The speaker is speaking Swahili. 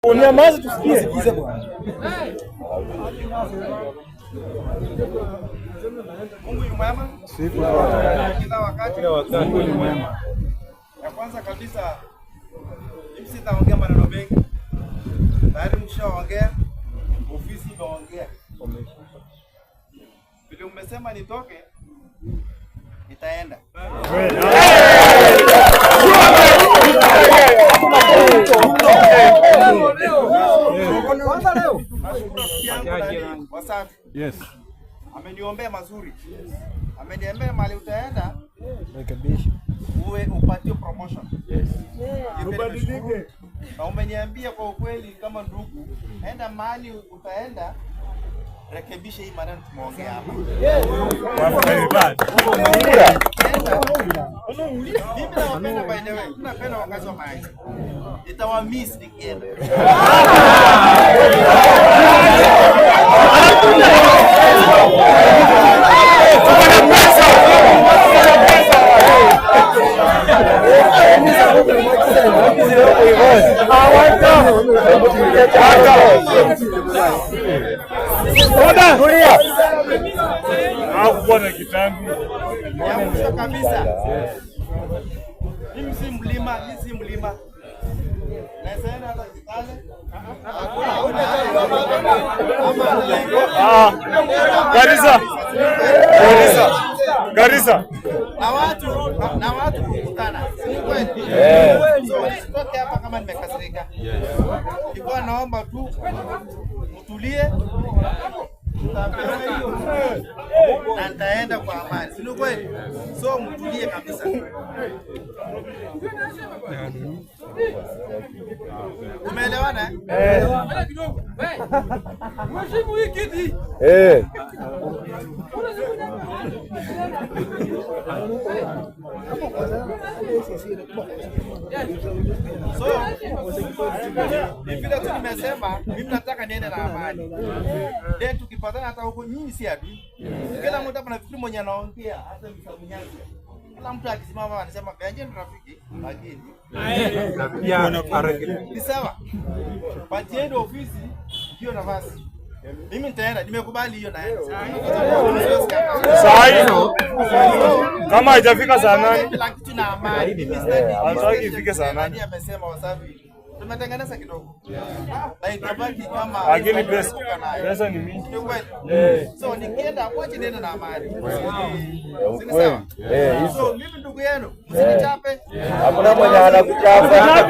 Unyamaze tusikie. Mungu ni mwema Siku zote. kila wakati. Kila wakati. Mungu ni mwema. Ya kwanza kabisa, mimi sitaongea maneno mengi, tayari mshaongea, ofisi imeongea. Vile umesema nitoke, nitaenda. Nashukuru rafiki yangu nani, Wasafi. Yes. Ameniombea mazuri, ameniambia mahali utaenda Rekebisha. uwe upatie promotion. Yes. Hivyo nimeshukuru. Na umeniambia kwa ukweli kama ndugu, enda mahali utaenda, rekebisha hii maneno tumeongea hapa. Enda. Mimi nawapenda by the way, mimi napenda wakazi wa Mayai. Nitawamiss nikienda. Hakuwa na kitambi. Ya mwisho kabisa, mimi si mlima, mimi si mlima. Naweza enda hata Kitale. Ah. Garissa. Garissa. Garissa. Na watu na watu kukutana, si ni kweli? So nisitoke hapa kama nimekasirika. Nilikuwa naomba tu mtulie, tutapewa hiyo na nitaenda kwa amani, si ni kweli? So mtulie kabisa. Tumeelewana eh? Mheshimu hii kiti. Eh. So ni vile tu nimesema, mimi nataka niende na amani. Then tukipatana hata huko, nyinyi si adui. Kila mtu hapa nafikiri mwenye anaongea hata msamunyazi. Kila mtu akisimama anasema Benje ni rafiki, lakini ni sawa. Patieni ofisi hiyo nafasi. Mimi nitaenda, nimekubali hiyo naenda. Saa hii kama haijafika saa 8 Kila kitu na amani. Mimi sitaki. Hataki ifike saa 8. Nani amesema Wasafi? Tumetengeneza kidogo. Na itabaki kama Lakini pesa pesa ni mingi. Ni kweli. So nikienda wache niende na amani. Si ni sawa? So mimi ndugu yenu, msinichape. Hakuna mwenye anakuchapa.